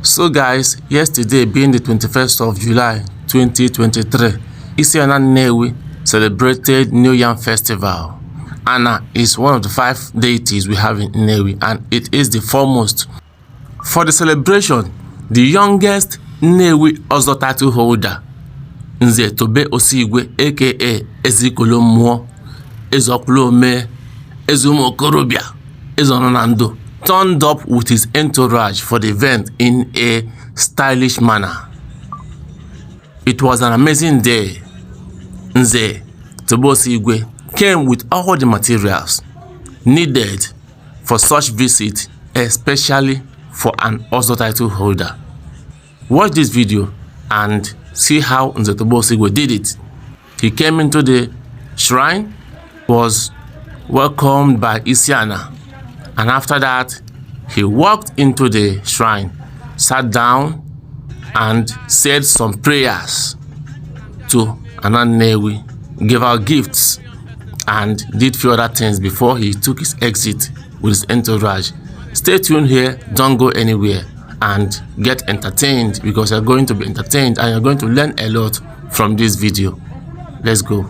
So guys, yesterday being the 21st of July 2023, Isiana Nnewi celebrated New Yam Festival. Anna is one of the 5 deities we have in Nnewi, and it is the foremost. For the celebration, the youngest Nnewi Ozo title holder, Nze Tobe Osigwe aka Ezikolomuo, Ezokulome, Ezumokorobia, Ezononando, turned up with his entourage for the event in a stylish manner. It was an amazing day. Nze Tobe Osigwe came with all the materials needed for such visit, especially for an Ozo title holder. Watch this video and see how Nze Tobe Osigwe did it. He came into the shrine, was welcomed by Isiana, and after that he walked into the shrine, sat down and said some prayers to Nnewi, gave out gifts and did few other things before he took his exit with his entourage. Stay tuned here, don't go anywhere, and get entertained, because you're going to be entertained and you're going to learn a lot from this video. Let's go.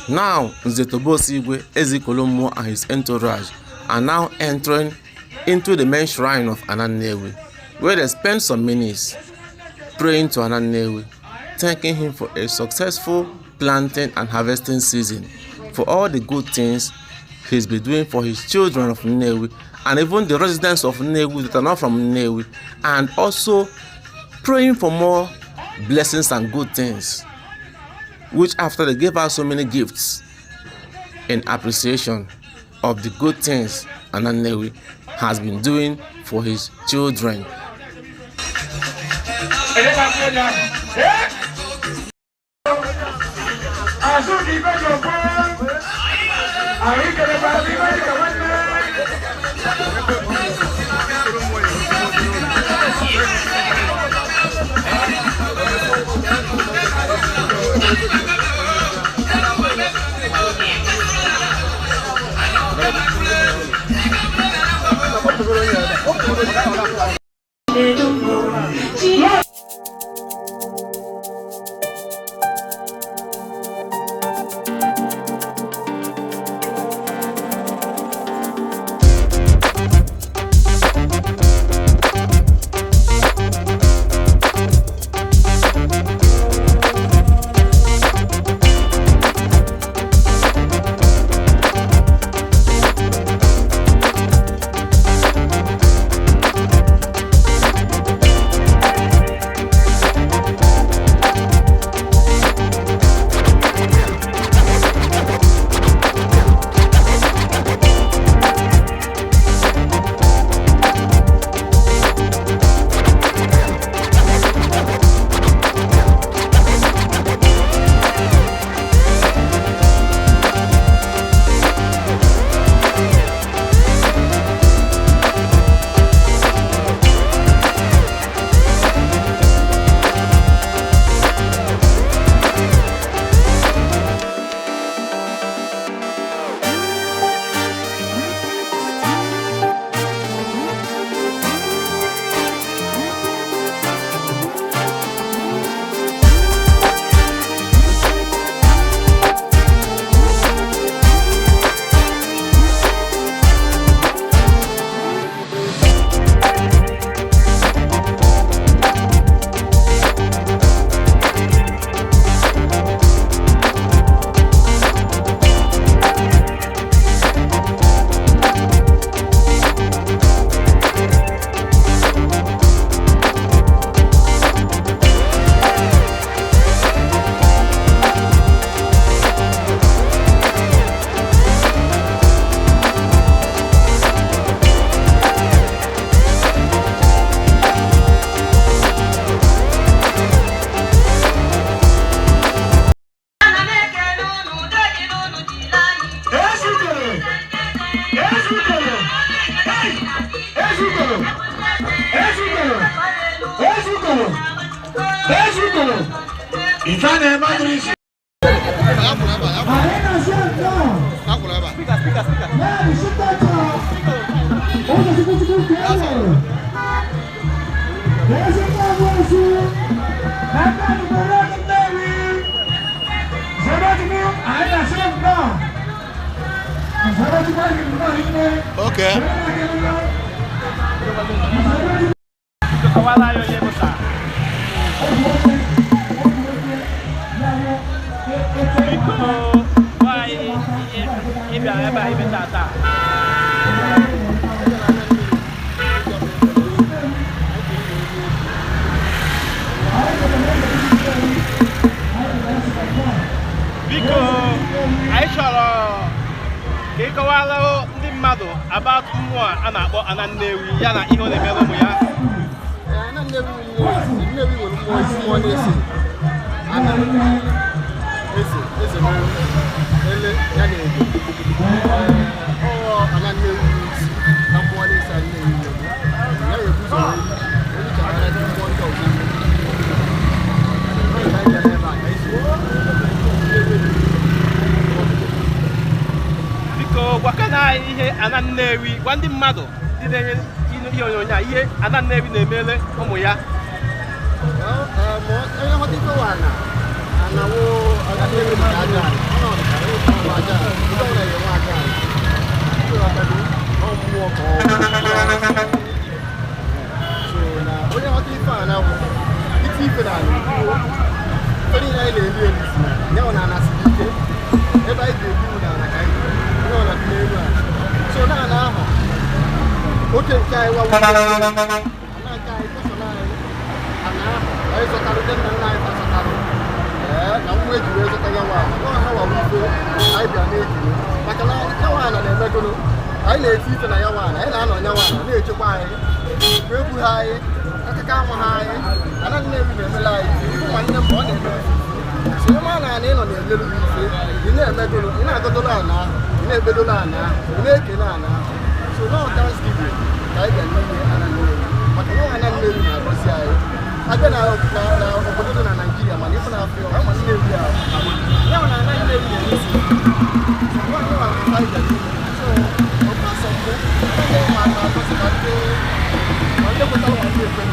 Now, Nze Tobe Osigwe, Ezikolomuo and his entourage are now entering into the main shrine of Nnewi, where they spend some minutes praying to Nnewi, thanking him for a successful planting and harvesting season, for all the good things he's been doing for his children of Nnewi, and even the residents of Nnewi that are not from Nnewi, and also praying for more blessings and good things, which after they gave out so many gifts in appreciation of the good things Nnewi has been doing for his children. Okay. About more and about Nnewi, Yana, even the Melomoya. Nnewi will more small this. And it's a very oh, and I knew number one is I Wakana ihe ana Nnewi gwandi mmadụ dide ihe onyonya ihe ana Nnewi na-emele ụmụ ya onye hoti ko wana ana wo aga Nnewi na aja ono ka o aja ko na ye wa aja so abadu o mu ko so na onye hoti fa na wo iti fe na ni tori na ile ile ni na na sike e ba ide bi na na kai so na okay kai wa na kai ko so na ana ai so taru den na ai so taru na mu eji we so ta yawa ko ha wa wu so ai bia na eji maka na yawa na na emego no ai na eti ite na yawa na ai na no yawa na na echekwa ai ko ebu ha ai akaka mu ha ai ana na ebi na emela ai ko nwanne m ọ na-eme so ma na na no na elelu ife ị na-emego no ị na-agodo na na-ebedo na na-eke na so now Thanksgiving ka anyị ga-eme ana Nnewi maka na ana Nnewi na-agosi anyị abịa na obodo dị na Nigeria mana ịfụ na Afrịka ama Nnewi a ya na ana Nnewi na-esi so ọkpasọ mbụ ndị ma na-agosi ma ndị kwetara ma ndị ekwe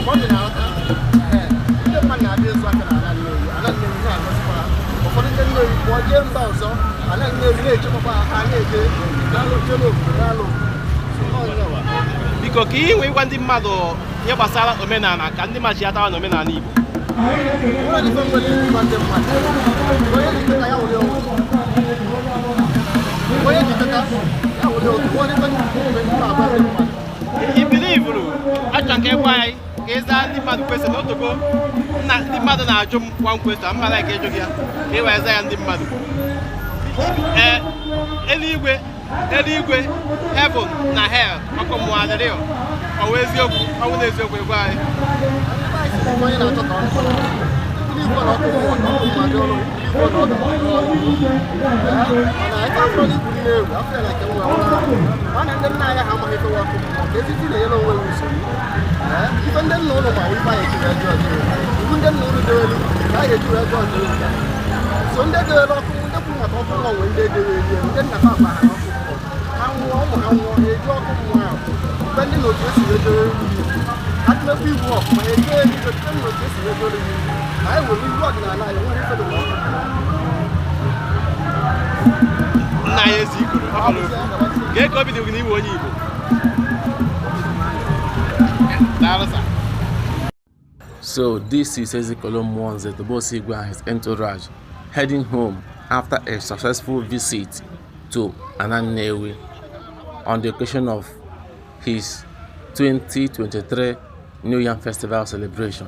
ọ dị na-ata ndị mmadụ na-abịa ịzụ aka na ana Nnewi na-agosikwa ụfọdụ ndị Nnewi pụọ jee mba ọzọ ana Nnewi na-echekwa ha na-eje biko ka ihe ịgwa ndị mmadụ ihe gbasara omenala ka ndị machi atawa na omenala Igbo i bilivuru achọ nke gwa anyị ka ịza ndị mmadụ kwesịrị n'otogo na ndị mmadụ na-ajụ m kwa nkwesịrị mmadụ ka ịjụ gị ya ka ịwa eza ya ndị mmadụ eluigwe heaven na hell ọkụ mmụọ adịrị ọwụ eziokwu ọwụ na eziokwu egwu anyị so ndị dere ọkụ ndị kwuru maka ọkụ nwa nwe ndị dere ihe ndị nna papa ha ọkụ ha nwụọ ụmụ ha nwụọ eji ọkụ mmụọ ahụ mgbe ndị n'otu esi edere atụmekwu iwu ọkụma eje ebido site n'otu esi edere ihe anyị nwere iwu ọdịnala anyị nwere ife dị nna ya ezi ikoro gee ka obi dị gị n'iwe onye Igbo So this is Nze Tobe Osigwe and his entourage heading home after a successful visit to Nnewi on the occasion of his 2023 New Yam Festival celebration.